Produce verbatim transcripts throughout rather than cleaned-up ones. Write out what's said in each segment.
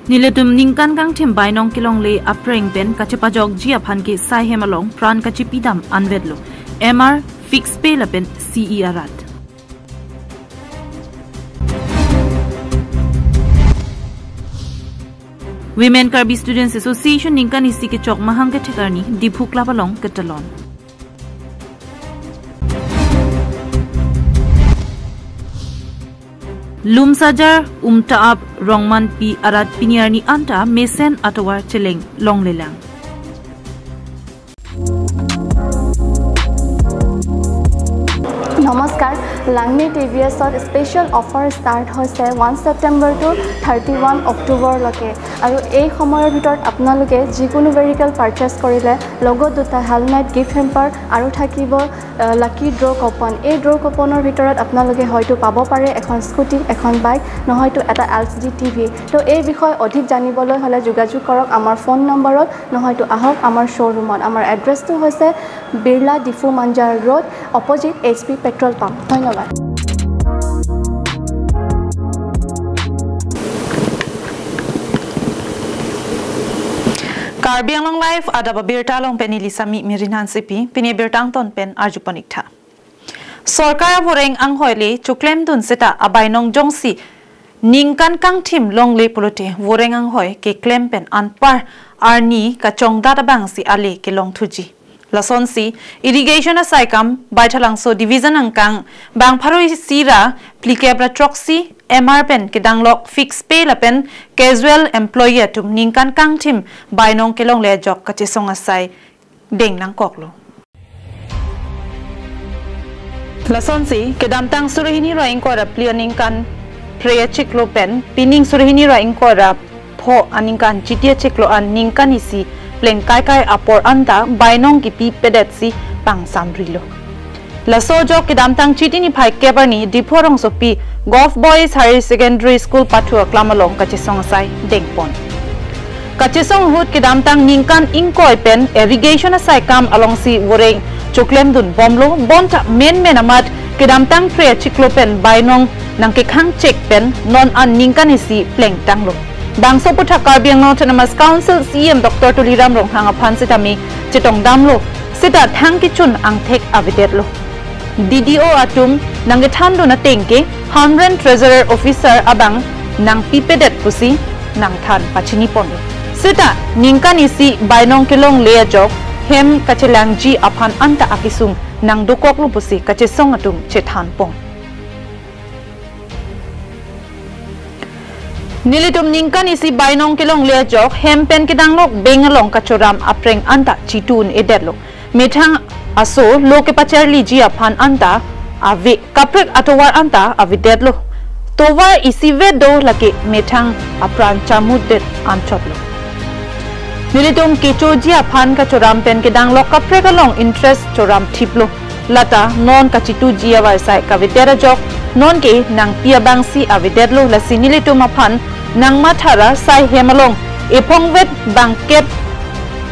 Nelitum ningkan kangthim bainong kelongle apreng pen kachepajokji aphan ke sai hem along pran kachipidam anvetlo. M R, fixed pay lapen C E arat. Women Karbi Students Association ningkan isi kechok mahang kethek arni Diphu Club along ketalon. Lumsajar Umtaap Rongmanpi arat pini arni anta mesen atovar cheleng longlelang. নমস্কাৰ, লাংনি T V এছত special offer start হৈছে ওৱান September two thirty one অক্টোবৰলৈকে। আৰু এই সময়ৰ ভিতৰত আপোনালোকে যিকোনো ভেহিকল পাৰ্চেছ কৰিলে লগত দুটা হেলমেট, গিফ্ট হেম্পাৰ আৰু থাকিব লাকি ড্ৰ' কুপন। এই ড্ৰ' কুপনৰ ভিতৰত আপোনালোকে হয়তো পাব পাৰে এখন স্কুটি, এখন বাইক, নহয়তো এটা এল চি ডি টি ভি। তো এই বিষয়ে অধিক জানিবলৈ হ'লে যোগাযোগ কৰক আমাৰ ফোন নম্বৰত, নহয়তো আহক আমাৰ শ্ব'ৰুমত। আমাৰ এড্ৰেছটো হৈছে বিৰলা ডিফু Manjhar road, opposite H P petrol pump. ধন্যবাদ। Karbi Anglong Live adap abirta along pen neli Sami Mirin Hansepi, pini birta angton pen arjupon iktha. Sorkar voreng anghoi le choklemdun seta abainong jongsi ningkan kangthim longle pulote voreng anghoi keklem pen anpar arni kachongdat abangsi ale kelongthuji. Lasonsi irrigation asaikam Baithalangso Division angkang bang pharo isi ra phlikep ra throksi M R pen kedanglok fixed pay lapen casual employee atum ningkan kangthim bainong kelongle ajok kachesong asai deng nangkoklo. Lasonsi kedamtang suri hini ra ingkoi ra phli aningkan phre achiklo pen pining suri hini ra ingkoi ra pho aningkan Chiti achiklo an ningkan isi pleng kaikai apor anta bainong kipi pedetsi pangsamrilo. Laso ajok kedamtang Chiti niphai kep arni Diphu rongsopi Govt Boys Higher Secondary School pathu aklam along kachesong asai dengpon. Kachesong ahut kedamtang ningkan ingkoi pen irrigation asaikam alongsi voreng choklemdun bomlo, bonta menmen amat kedamtang phre achiklo pen bainong nangkekhang chek pen non an ningkan isi plengtanglo. Bangso aputhak Karbi Anglong Autonomous Council C E M Doctor Tuliram Ronghang aphan sitame chetongdamlo, seta thang kechun angthek avedetlo. D D O atum nangkethandun ateng ke Hamren Treasurer Officer abang nangpipedet pusi nangthan pachiniponlo. Seta ningkan isi bainong kelongle ajok hem kachelangji aphan anta akesung nangdokoklo pusi kachesong atum chethanpon. Nelitum ningkan isi bainong kelongle ajok hem pen kedanglok beng along kachoram apreng anta chitun edetlo. Methang aso lo kepacharliji aphan anta ave, kaprek atovar anta avedetlo. Tovar isivet do lake methang apran charmudet anchotlo. Nelitum kechoji aphan kachoram pen kedanglok kaprek along interest choram thiplo. Lata non kachituji avarsai kavedet ajok, nonke nangpi abangsi avedetlo, lasi nelitum aphan nangmathara sai hem along ephongvet bangkep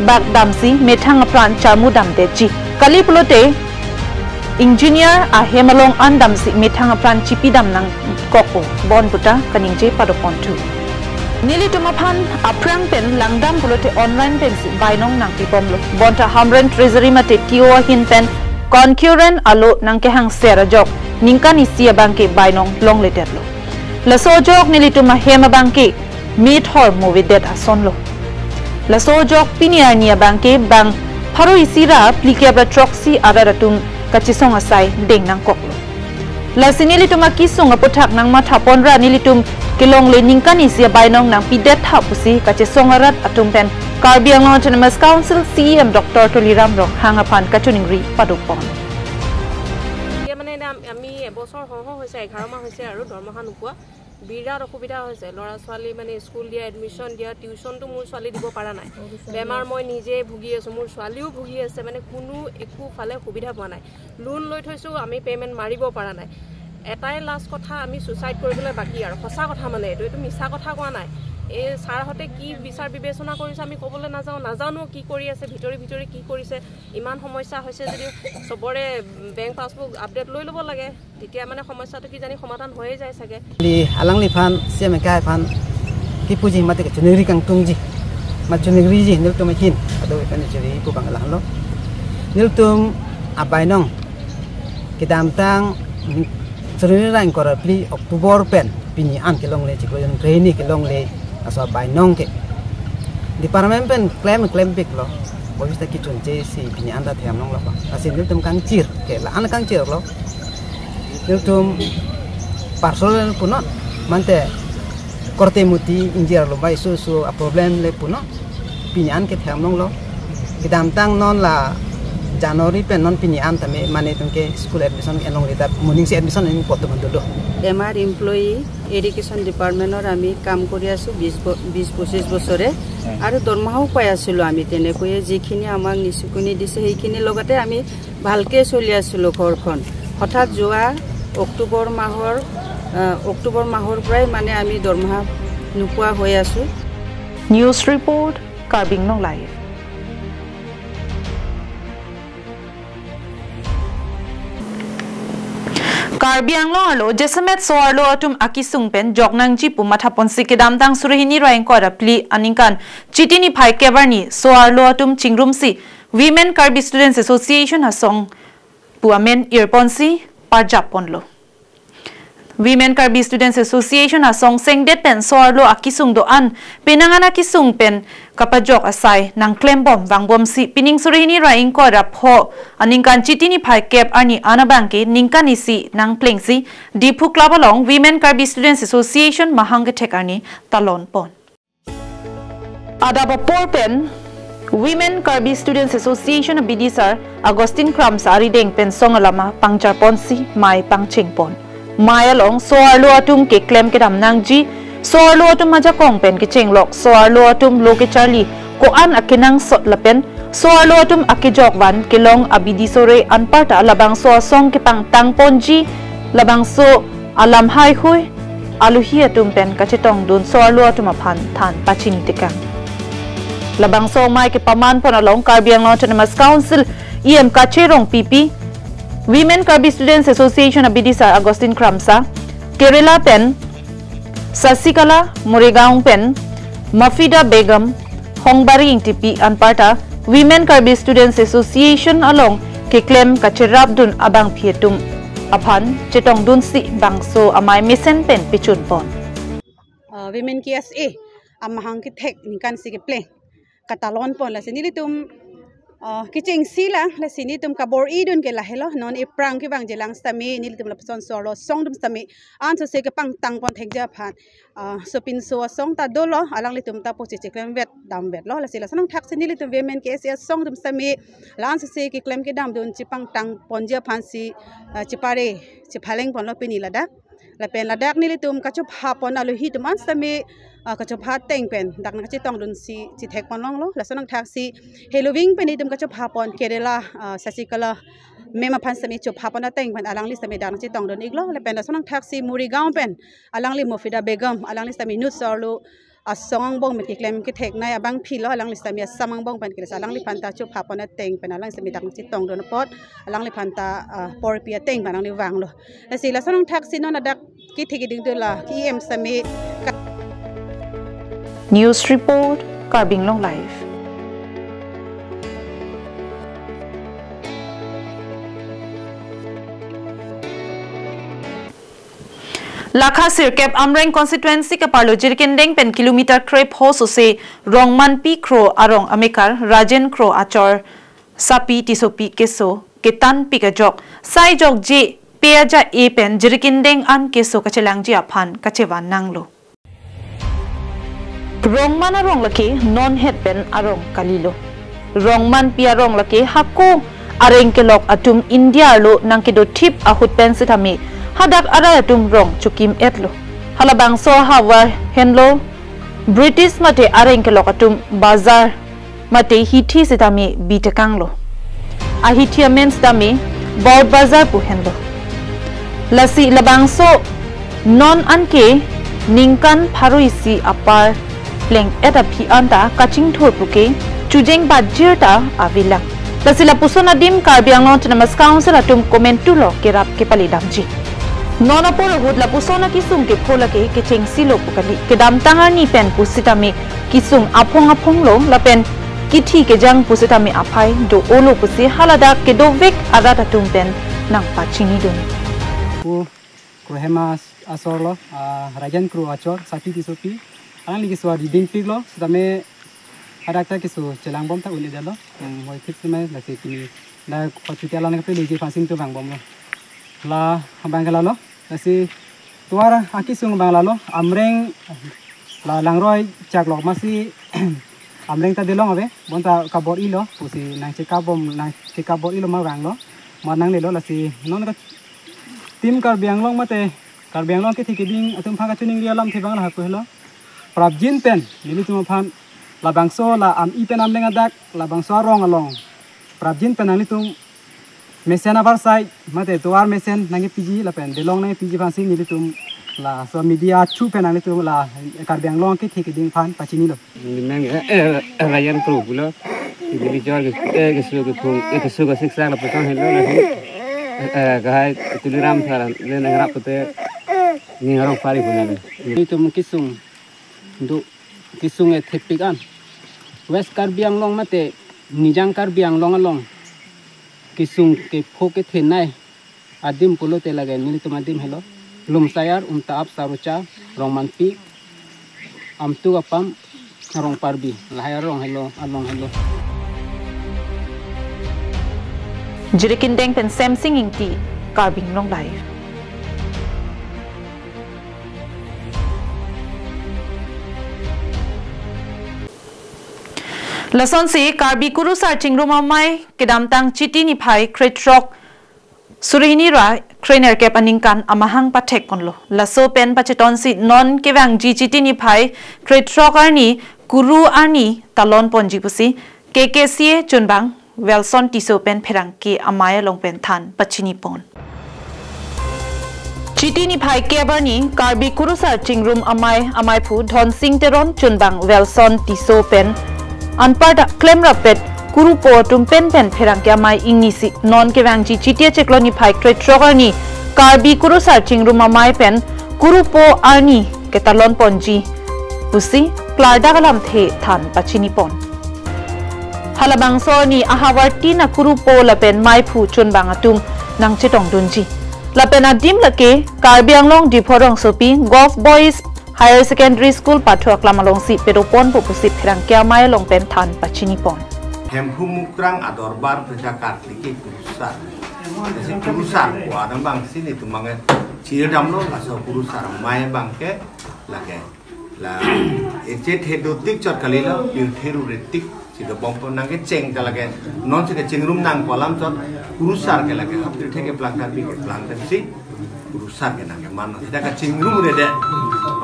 bak damsi methang apran charmudamdetji. Kali pulote engineer ahem along an damsi methang apran chipidam nangkokpo, bonputa kaningje padoponthu. Nelitum aphan aphrang pen langdam pulote online pensi bainong nangpibomlo. Bonta Hamren Treasury mate T O ahin pen concurrent alo nangkehangser ajok ningkan isi abangke bainong longledetlo. Laso ajok nelitum ahem abangke methor movedet asonlo. Laso ajok pini arni abangke bang pharo isi ra phlikep ra throksi arat atum kachesong asai deng nangkoklo. Lasi nelitum akesung aputhak nangmathaponra nelitum kelongle ningkan isi abainong nangpidet tha pusi kachesong arat atum pen Karbi Anglong Autonomous Council C E M Doctor Tuliram Ronghang aphan kachiningri padopon. এতিয়া মানে এনে আম- আমি এবছৰ হওঁ হওঁ হৈছে, এঘাৰ মাহ হৈছে আৰু দৰমহা নোপোৱা। বিৰাট অসুবিধা হৈছে। ল'ৰা ছোৱালী মানে স্কুল দিয়া, এডমিশ্যন দিয়া, টিউশ্যনটো মোৰ ছোৱালী দিব পৰা নাই। বেমাৰ মই নিজে ভুগি আছোঁ, মোৰ ছোৱালীও ভুগি আছে, মানে কোনো একো ফালে সুবিধা পোৱা নাই। লোন লৈ থৈছোঁ, আমি পে'মেণ্ট মাৰিব পৰা নাই। এটাই লাষ্ট কথা, আমি ছুইচাইড কৰিবলৈ বাকী আৰু। সঁচা কথা মানে এইটো, এইটো মিছা কথা কোৱা নাই। এই ছাৰহঁতে কি বিচাৰ বিবেচনা কৰিছে আমি ক'বলৈ নাযাওঁ, নাজানো কি কৰি আছে, ভিতৰি ভিতৰি কি কৰিছে। ইমান সমস্যা হৈছে যদিও চবৰে বেংক পাছবুক আপডেট লৈ ল'ব লাগে, তেতিয়া মানে সমস্যাটো কিজানি সমাধান হৈয়ে যায় চাগে। Di alangliphan C M K aphan kipuji mate kachiningri kangtungji, ma chiningriji nelitum ahin ado pen chiri pu abang lahenlo. Nelitum abainong kedamtang suri ni ra ingkoi ra phli October pen pini an kelongle, chiklo jon krehini kelongle, laso abainong ke department pen klem klempiklo, obviously kechunche si pini an ta themlonglo. Lasi nelitum kangchir ke la-an kangchirlo. Nelitum personal punon, mate korte muti ingjir lo bai su su a problem le punon. Pini an ke themlonglo. Kedamtang non la January pen non pini an tame mane atum ke school admission enlongle ta moning si admission en poto mandolo. আমাৰ employee education ডিপাৰ্টমেণ্টৰ আমি কাম কৰি আছোঁ বিছ ব- বিছ পঁচিছ বছৰে। আৰু দৰমহাও পাই আছিলোঁ আমি। তেনেকৈয়ে যিখিনি আমাক নিচুকনি দিছে, সেইখিনিৰ লগতে আমি ভালকৈ চলি আছিলোঁ ঘৰখন। হঠাৎ যোৱা অক্টোবৰ মাহৰ আহ, অক্টোবৰ মাহৰ পৰাই মানে আমি দৰমহা নোপোৱা হৈ আছোঁ। News report, Karbi Anglong Live. Karbi Anglong arlo jasemet so-arlo atum akesung pen joknangji pu mathaponsi kedamtang suri hini ra ingkoi ra phli aningkan Chiti niphai kep arni so-arlo atum chingrumsi Women Karbi Students Association asong pu amen irponsi parjapponlo. Women Karbi Students Association asong sengdet pen so-arlo akesung do-an penang an akesung pen kapajok asai nangklembom vangbomsi pining suri hini ra ingkoi ra pho aningkan Chiti niphai kep arni an abangke ningkan isi nangplengsi Diphu Club along Women Karbi Students Association mahang kethek arni talonpon. Adap apor pen Women Karbi Students Association abidisar Augustine Kramsa arideng pen song alama pangjarponsi mei pangchengpon. Mei along so-arlo atum keklem kedam nangji, so-arlo atum ajakong pen kechenglok, so-arlo atum lo kecharli ko-an akenangsot lapen so-arlo atum akejok van kelong abidi sore anparta labangso asong kepangtangponji, labangso alam haihui alohi atum pen kachetongdun so-arlo atum aphan than pachini tekang. Labangso mei kepamanpon along Karbi Anglong Autonomous Council E M Kache Rongpipi, Women Karbi Students Association abidisar Augustine Kramsa, Kerala pen Sasikala, Morigaon pen Mafida Begum, Hongbari Ingtipi anparta Women Karbi Students Association along keklem kacherapdun abangpi atum aphan chetongdunsi bangso amei mesen pen pechunpon. Uh, Women K S A amahang kethek ningkan isi kepleng katalonpon, lasi nelitum uh, kechengsi lang, lasi nelitum kabor-idun ke lahelo, non iphrang kevangji lang sitame nelitum lapuson so-arlo asong atum sitame ansose kepangtangpon thekji aphan. Uh, sopinso asong ta dolo, alanglitum ta pusi cheklemvet damvetlo, lasi lason athaksi nelitum Women K S A asong atum sitame la ansose keklem kedamdun chepangtangponji aphansi uh, chepare chephalengponlo pini ladak. Lapen ladak nelitum kachophapon alohi atum an sitame uh, kachopha ateng pen dak nangchetongdunsi chethekponlonglo. Lason athaksi heloving pen nelitum kachophapon Kerala uh, Sasikala ma'am aphan sitame chophapon ateng pen alangli sitame dak nangchetongdun-iklo. Lapen lason athaksi Morigaon pen alangli Mafida Begum, alangli sitame inut so-arlo asong angbong pen keklem ketheknei abangpilo, alangli sitame asam angbong pen ke, lasi alangliphan ta chophapon ateng pen alangli sitame dak nangchetongdun apot alangliphan ta uh, porpi ateng pen alangli vanglo. Lasi lason athaksi non ladak kethek kedingdun la E M sitame ka- News report, Karbi Anglong Live. Lakha sirkep Amreng constituency keparlo Jirikindeng pen kilometer krepho sose Rongmanpi Kro arong amekar Rajen Kro achor Sapi Tissopi keso ketanpik ajok sai jokje pe aja-e pen Jirikindeng an keso kachelangji aphan kachevan nanglo. Rongman arong lake non het pen arong kalilo. Rongmanpi arong lake hako areng kelok atum India arlo nangkedothip ahut pen sitame hadak arai atum rong chokim-etlo. Halabangso ahavar henlo British mate areng kelok atum bazar mate hithi sitame bitekanglo. Ahithi amen sitame Boud Bazar pu henlo. Lasi labangso non anke ningkan pharo isi apar pleng-et aphi anta kachingthur puke chujeng bajir ta avelang. Lasi lapuson adim Karbi Anglong Autonomous Council atum komentulo kerap kepali damji. Non apor ahut lapuson akisung kepho lake kechengsi lo pu kali. Kedamtang arni pen pusitame kisung aphong aphong lo lapen kithi kejang pusitame aphai do-o lo pusi haladak kedovek arat atum pen nangpachinidun. Ku Kru Hema Asor lo, ah, Rajen Kru achor, Sati Tissopi. Alangli keso riding pik lo, sitame hadak ta keso chelang bom ta un-edetlo. Hmm, hoi thik sitame lasi pini dak kochuti alang ke pelu ji fasing tu bang bom lo. La abang ke lalo, lasi tovar akisung abang lalo, Amreng la Langroi chak lo masi Amreng ta delong ave, bonta kabor-ilo, pusi nangchekap bom, nangchekap bor-ilo ma vanglo, ma nanglelo, lasi non ka Team Karbi Anglong mate Karbi Anglong kethe keding atum aphan kachiningri alamthe abang lahai pu helo. Prapjin pen nelitum aphan labangso la Ami pen Amreng adak labangso arong along prapjin pen nanglitum mesen avarsai mate tovar mesen nangkepiji lapen delong nangkepiji aphansi nelitum laso media through pen nanglitum la Karbi Anglong kethe keding aphan pachinilo. Meng, eh, eh, Rajen Kru pulo. Bili jor ke, eh, keso kephung, eh, keso kesik sang lapen tang helo lasi. Eh, eh, kahai Tuliram Saran le nangrap pute ning arong pari punya le. Nelitum kisung do kisung e thepik an. West Karbi Anglong mate Nijang Karbi Anglong along kisung kepho kethenei adim pulote lake nelitum adim helo Lumsayar, Umta-ap, Sarucha, Rongmanpi, Amtu Apam, Rongparbi, lahai arong helo, along helo. Jirikindeng pen Semsing Ingti, Karbi Anglong Live. Lasonsi Karbi Kurusar Chingrum Amei kedamtang Chiti niphai krethrok suri hini ra krenerkep aningkan amahang pathek ponlo. Laso pen pachetonsi non kevangji Chiti niphai krethrok arni kuru arni talon ponji pusi K K C A chunbang Welson Tisso pen pherangke amei along pen than pachini pon. Chiti niphai kep arni Karbi Kurusar Chingrum Amei, ameiphu Dhonsing Teron chunbang Welson Tisso pen anparta klemrappet kurupo atum penpen pherangke amei ingnisi non kevangji Chiti achiklo niphai krethrok arni Karbi Kurusar Chingrum Amei pen kurupo arni ketalon ponji pusi klardak alamthe than pachini pon. Halabangso arni ahavar tin akurupo lapen meiphu chunbang atum nangchetongdunji. Lapen adim lake Karbi Anglong Diphu rongsopi Govt Boys Higher Secondary School pathu aklam alongsi pedoponpo pusi pherangke amei along pen than pachini pon. Hemphu Mukrang adorbar peja kartiki kurusar. Isi kurusar ko adang bang sini tumang chiri damlo laso kurusar amei abang ke lake. La, echethe dotik chot kalilo, pirthe ruretik, si dobom pon nangkecheng ta lake, non si kechingrum nang pu alam chot, kurusar ke lake, ha pirthe keplang Karbi keplang pensi, kurusar ke nangkeman, sita kechingrum redet,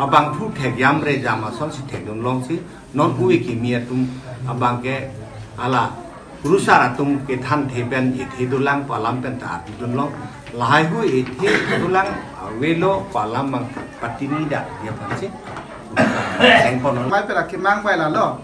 abangphu thek yam re jam asonsi thekdun longsi, non ove kimi atum, abang ke, ala, kurusar atum kethan the pen ethe dolang pu alam pen ta arjudunlo. Lahai hui ethe dolang avelo pu alam abang patini dak dia aphansi. Sengpon. Amei pen akemang bai lalo.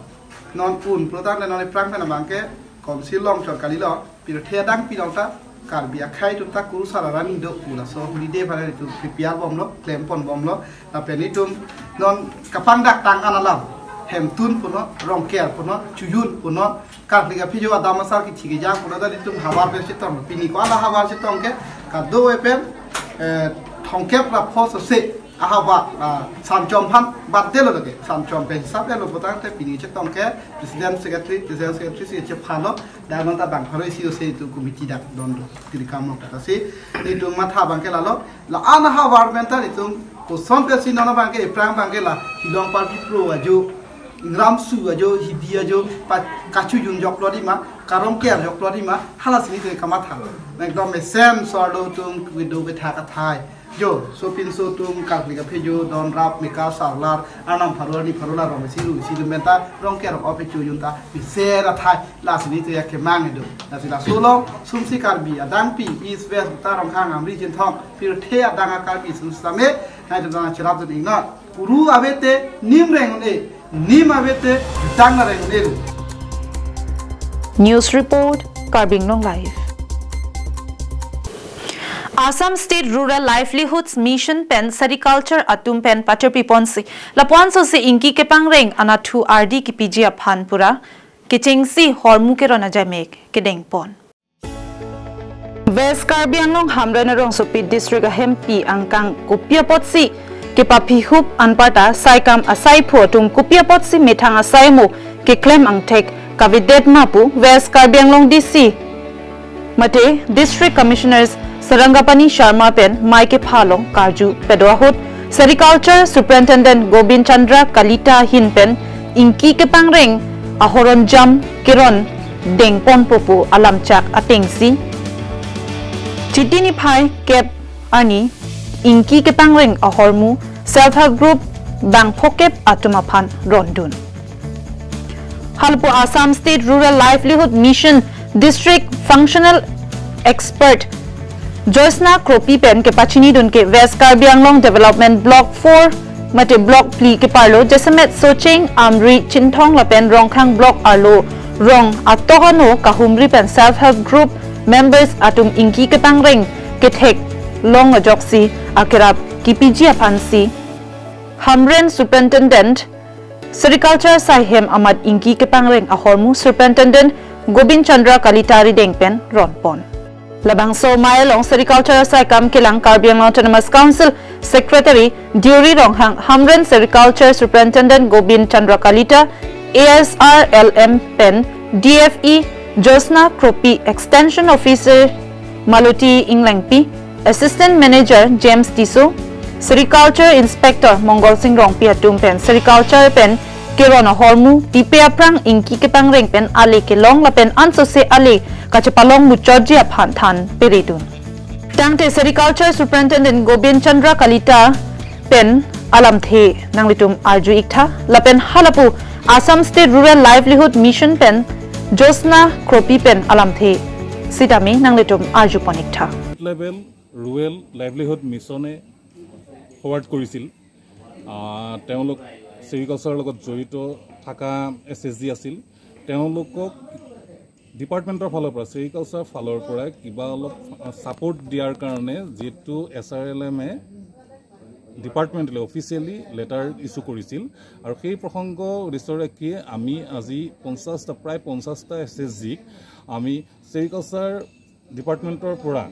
Non un pulotangte non ephrang pen abang ke komsi long chot kalilo. Pirthe adang pilong ta Karbi akhei atum ta kurusar arni do pu laso holiday aphan itum prepare bomlo, klem pon bomlo. Lapen itum non kapangdak tang an alam. Hemtun punon, Rongker punon, Chojun punon, Karkli Kaphijo adam asar kithi kejang punon ta itum havar pen chetong. Pini ko ala havar chetong ke, kadokave pen, eh, thomkep ra pho sose ahavar, ah, Sanchom aphan bat detlo lake. Sanchom pen hisap detlo pulotangte pini chetong ke, President Secretary, President Secretary si chephalo, dak non ta bang pharo isi ose itum committee dak don do. Tiri kam lok ta si, itum matha abang ke lalo, la-an ahavar pen ta itum koson pensi non abang ke ephrang abang ke la Hilong Parbi Pro ajo, Ingramsu ajo, Hidi ajo, pa kachojun joklo di ma, ka-Rongker joklo di ma, halasi itum kamatha. Ekdom mesen so arlo atum kedo kethak athai. Jo, sopinso atum Karkli Kaphijo, donrap, meka sarlar, arnam pharo arni pharo la rong isi ru isi atum pen ta Rongker rong ope chojun ta mesen athai. Lasi nelitum akemang do. Lasi laso along sumsi Karbi adang pi, East West, Uttar Rongkhang, Amri Chinthong, pirthe adang a-Karbi sum sitame, nelitum ta cherapdun iknon. Kuru ave te nim reng un-e, nim ave te jutang reng un-e. News report, Karbi Anglong Live. Assam State Rural Livelihoods Mission pen sericulture atum pen patirpi ponsi lapu-an sose ingki kepangreng anatthu ardi kepiji aphan pura kechengsi hormu keron ajamek kedeng pon. West Karbi Anglong Hamren arongsopi district ahempi angkang kopi apotsi kepaphihup anparta saikam asaiphu atum kopi apotsi methang asai mo keklem angthek kavedet ma pu West Karbi Anglong D C mate District Commissioners Sarangapani Sharma pen mei kepha along karju pado ahut Sericulture Superintendent Gobind Chandra Kalita ahin pen ingki kepangreng ahoronjam keron dengponpo pu alamchak atengsi Chiti niphai kep arni ingki kepangreng ahormu self help group bang phokep atum aphan rondun. Halapu Assam State Rural Livelihood Mission District Functional Expert Joysna Kropi pen kepachinidun ke West Karbi Anglong Development Block four mate Block phli keparlo jasemet Socheng, Amri, Chinthong lapen Rongkhang Block arlo rong atok ano kahumri pen self help group members atum ingki kepangreng kethek long ajoksi akerap kepiji aphansi Hamren Superintendent Sericulture asai hem amat ingki kepangreng ahormu Superintendent Gobind Chandra Kalita arideng pen ronpon. Labangso mei along Sericulture asai kam kelang Karbi Anglong Autonomous Council Secretary Deuri Ronghang, Hamren Sericulture Superintendent Gobind Chandra Kalita, A S R L M pen D F E Joysna Kropi, Extension Officer Maloti Inglengpi, Assistant Manager James Tisso, Sericulture Inspector Mongol Sing Rongpi atum pen Sericulture pen keron ahormu tipe aphrang ingki kepangreng pen ale kelong lapen ansose ale kachepalong muchotji aphan than peredun. Tangte Sericulture Superintendent Gobind Chandra Kalita pen alamthe nanglitum arju iktha lapen halapu Assam State Rural Livelihood Mission pen Joysna Kropi pen alamthe sitame nanglitum arjupon iktha. Level rural livelihood মিছনে ফৰৱাৰ্ড কৰিছিল। আহ, তেওঁলোক চেৰিকালচাৰৰ লগত জড়িত থকা এছ এছ জি আছিল। তেওঁলোকক ডিপাৰ্টমেণ্টৰ ফালৰ পৰা, চেৰিকালচাৰ ফালৰ পৰা কিবা অলপ ছাপোৰ্ট দিয়াৰ কাৰণে যিটো এছ আৰ এল এমে ডিপাৰ্টমেণ্টলৈ অফিচিয়েলি লেটাৰ ইছ্যু কৰিছিল। আৰু সেই প্ৰসংগ উদ্দেশ্য ৰাখিয়ে আমি আজি পঞ্চাশটা, প্ৰায় পঞ্চাশটা এছ এছ জিক আমি চেৰিকালচাৰ ডিপাৰ্টমেণ্টৰ পৰা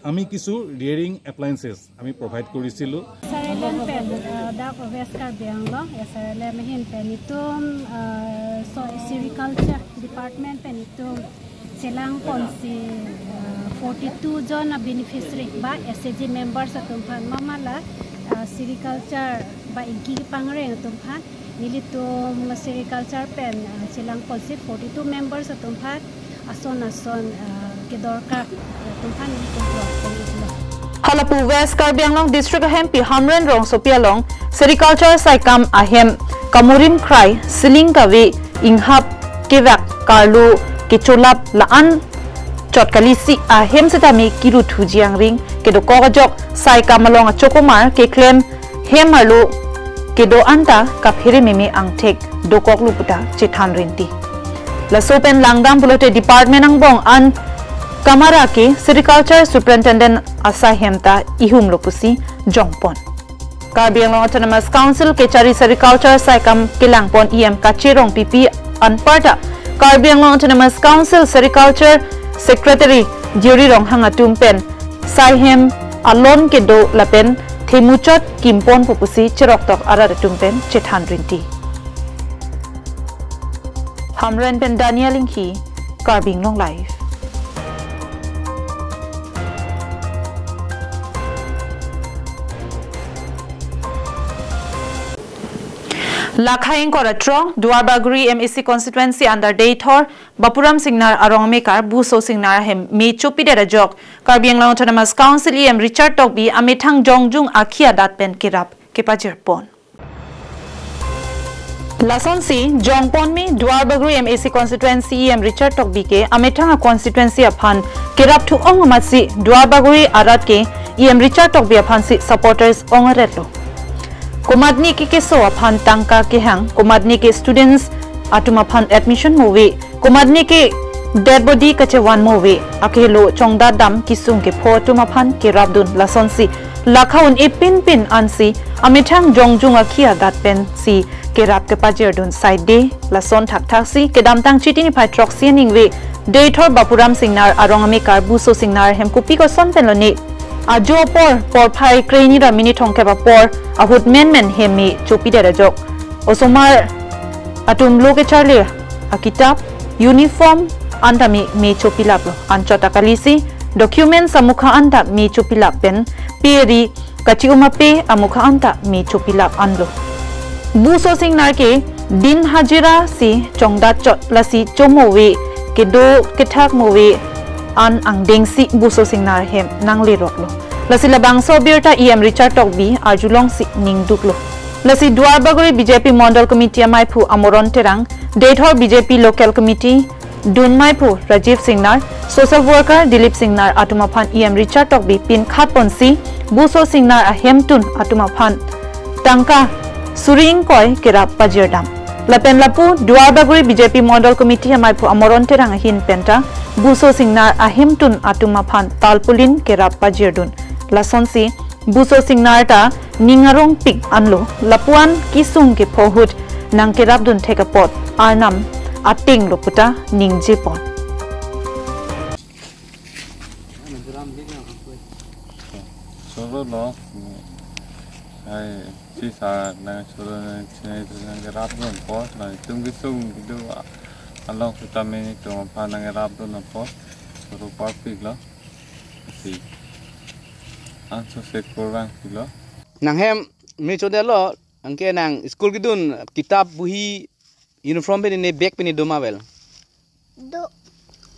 আমি কিছু ৰিয়েৰিং এপ্লায়েন্সেছ আমি প্ৰভাইড কৰিছিলোঁ। S R L M pen, আহ, dak West Karbi Anglong, S R L M ahin pen itum, আহ, so, sericulture department pen itum chelangponsi, আহ, ফৰ্টি টু জন বেনিফিচিয়াৰী বা S A G members atum aphan mamala, আহ, sericulture বা ingki kepangreng atum aphan nelitum sericulture pen, আহ, chelangponsi forty two members atum aphan ason ason, ah, kedorkar atum aphan nelitum block pen iplo. Halapu West Karbi Anglong District ahempi Hamren rongsopi along Sericulture asai kam ahem kamorim krai, siling kave, inghap kevak, karlo kecholap la-an chot kalisi ahem setame kiru thuji angring kedokok ajok sai kam along achokomar keklem hem arlo kedo anta kaphere meme angthek dokoklo puta chethan rinti. Laso pen langdam pulote department angbong an kamara ke Sericulture Superintendent asai hem ta ihumlo pusi jongpon. Karbi Anglong Autonomous Council kechari Sericulture asai kam kelangpon E M Kache Rongpipi anparta Karbi Anglong Autonomous Council Sericulture Secretary Deuri Ronghang atum pen sai hem alon kedo lapen themuchot kimponpo pusi cheroktok arat atum pen chethan rinti. Hamren pen Daniel Inghi, Karbi Anglong Live. Lakhai ingkoi ra throk, Duarbagori M A C constituency under Deithor Bapuram Singnar arong amekar Buso Singnar ahem me chopidet ajok Karbi Anglong Autonomous Council E M Richard Tokbi amethang jongjung akhi adat pen kerap kepajirpon. Lasonsi jongponme Duarbagori M A C constituency E M Richard Tokbi ke amethang a constituency aphan kerap thu-ong amatsi Duarbagori arat ke E M Richard Tokbi aphansi supporters ong aretlo. Komatne ke keso aphan tangka kehang, komatne ke students atum aphan admission move, komatne ke dead body kachevan mo ave, akehelo chongdat dam kisung kepho atum aphan kerapdun, lasonsi lakha un-e pinpin ansi amethang jongjung akhi adat pensi kerap kepajirdun saide. Lason thakthaksi kedamtang Chiti niphai throksi aningve Deithor Bapuram Singnar arong amekar Buso Singnar hem kopi koson pen lone ajo apor porphai kreni ra minit thomkep apor ahut menmen hem me chopidet ajok osomar atum lo kecharli akitap, uniform anta me me chopilaplo. Anchot akalisi documents amukha anta me chopilap pen pe ri kachi-um ape amukha anta me chopilap anlo. Buso Singnar ke din hajira si chongdat chot, lasi cho mo ave, kedo kethak mo ave an angdengsi Buso Singnar hem nangleroklo. Lasi labangso abirta E M Richard Tokbi arjulongsi ningduklo. Lasi Duarbagori B J P Mondol Committee amaiphu Amoron Terang, Deithor B J P Local Committee dun maiphu Rajiv Singnar, social worker Dilip Singnar atum aphan E M Richard Tokbi pinkhat ponsi Buso Singnar ahemtun atum aphan tangka suri ingkoi kerap pajirdam. Lapen lapu Duarbagori B J P Mondol Committee amaiphu Amoron Terang ahin penta Buso Singnar ahemtun atum aphan tarpaulin kerap pajirdun. Lasonsi Buso Singnar ta ning arongpik anlo, lapu-an kisung kepho ahut nangkerapdun thek apot Arnam atenglo puta ningjepon. Choro lo, ai, si sa nang choro nang chinai tu nangkerapdun apot, nangtum kisung kedo along sitame netum aphan nangkerapdun apot, choro parpiklo, si, anso se kurang kilo. Nanghem me chodetlo, anke nang school kedun kitap, buhi, uniform pen ne, bag pen ne do ma avel? Do.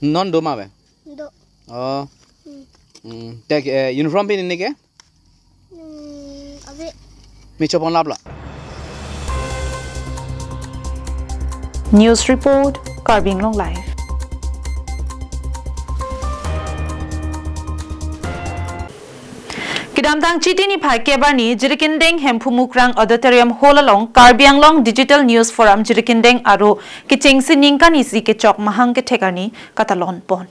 Non do ma ave? Do. Oh. Hmm. Hmm. Te, eh, uniform pen ne ke? Hmm, ave. Me choponlaplo. News report, Karbi Anglong Live. Kedamtang Chiti niphai kep arni Jirikindeng Hemphu Mukrang Auditorium Hall along Karbi Anglong Digital News Forum Jirikindeng aro kechengsi ningkan isi kechok mahang kethek arni katalon pon.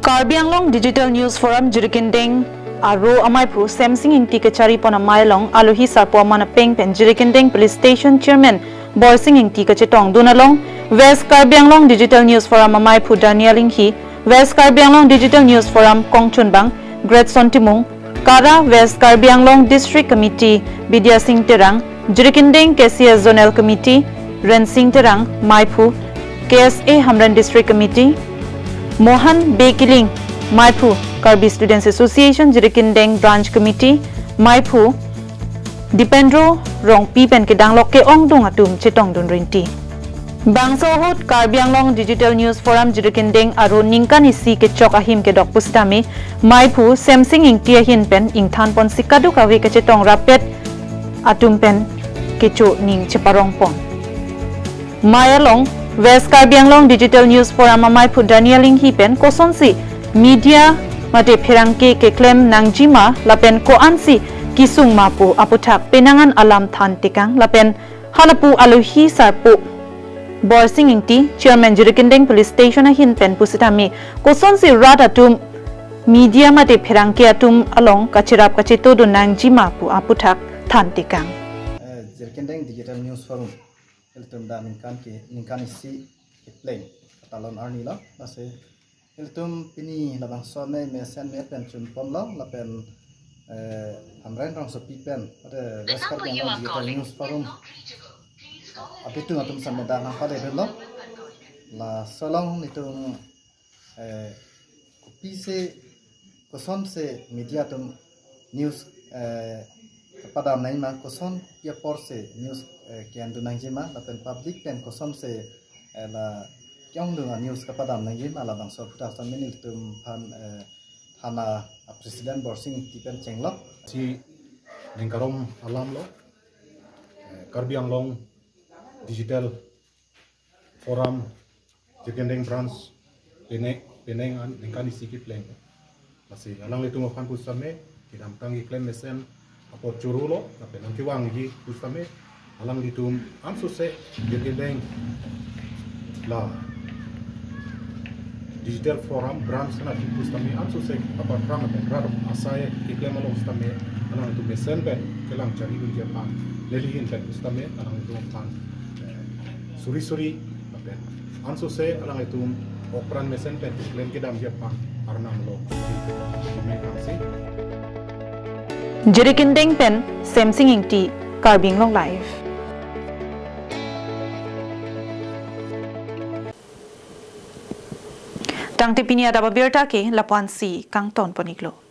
Karbi Anglong Digital News Forum Jirikindeng aro amaiphu Semsing Ingti kecharipon amei along alohi sarpo aman apeng pen Jirikindeng Police Station Chairman Borsing Ingti kachetongdun along West Karbi Anglong Digital News Forum amaiphu Daniel Inghi, West Karbi Anglong Digital News Forum kongchunbang Gretson Timung, Kara West Karbi Anglong District Committee Bidya Sing Terang, Jirikindeng K C S Zonal Committee Rensing Terang, maiphu K S A Hamren District Committee Mohan Bey Killing, maiphu Karbi Students Association Jirikindeng Branch Committee, maiphu Dipendro Rongpi pen kedanglok ke-ongdung atum chetongdun rinti. Bangso ahut Karbi Anglong Digital News Forum Jirikindeng aro ningkan isi kechok ahim kedok pusitame maiphu Semsing Ingti ahin pen ingthan ponsi kadokave kachetong rapet atum pen kecho ning cheparong pon. Mei along West Karbi Anglong Digital News Forum amaiphu Daniel Inghi pen kosonsi media mate pherangke keklem nangjima lapen ko-ansi kesung ma pu aputhak penang an alam than tekang lapen halapu alohi sarpo Borsing Ingti, Chairman Jirikindeng Police Station ahin pen pusitame kosonsi rat atum media mate pherangke atum along kacherap kachetongdun nangjima pu aputhak than tekang. Eh, Jirikindeng Digital News Forum, ilitum dak ningkan ke, ningkan isi kepleng katalon arni lo, lasi ilitum pini labangso amei mesen me pen chunponlo, lapen, eh, Hamren Rongsopi pen, pada West Karbi Anglong Digital News Forum abitung atum same dak nangpaledunlo. Laso along netum, eh, kopisi kosonsi media atum news, eh, kepadam nangjima, koson pi aporsi news, eh, ke-endun nangjima, lapen public pen kosonsi, eh, la ke-ongdung a-news kepadam nangjima, labangso aputhak sitame nelitum aphan, eh, thana a-president Borsing Ingti pen chenglo. Si ningkarom alam lo, eh, Karbi Anglong Digital Forum Jirikindeng Branch penang, penang an ningkan isi kepleng. Lasi alanglitum aphan pusitame kedamtang keklem mesen apot choro lo, lapen nangkevangji pusitame alanglitum ansose Jirikindeng la Digital Forum branch na ti pusitame ansose apar pran pen rat asai keklem along sitame alanglitum mesen pen kelang charli dunji aphan neli ahin pen pusitame alanglitum aphan, eh, suri suri lapen ansose alanglitum ok pran mesen pen keklem kedamji aphan arnam lo. Ime kangsi. Jirikindeng pen Semsing Ingti, Karbi Anglong Live. Tangte pini adap abirta ke lapu-ansi kangton pon-iklo.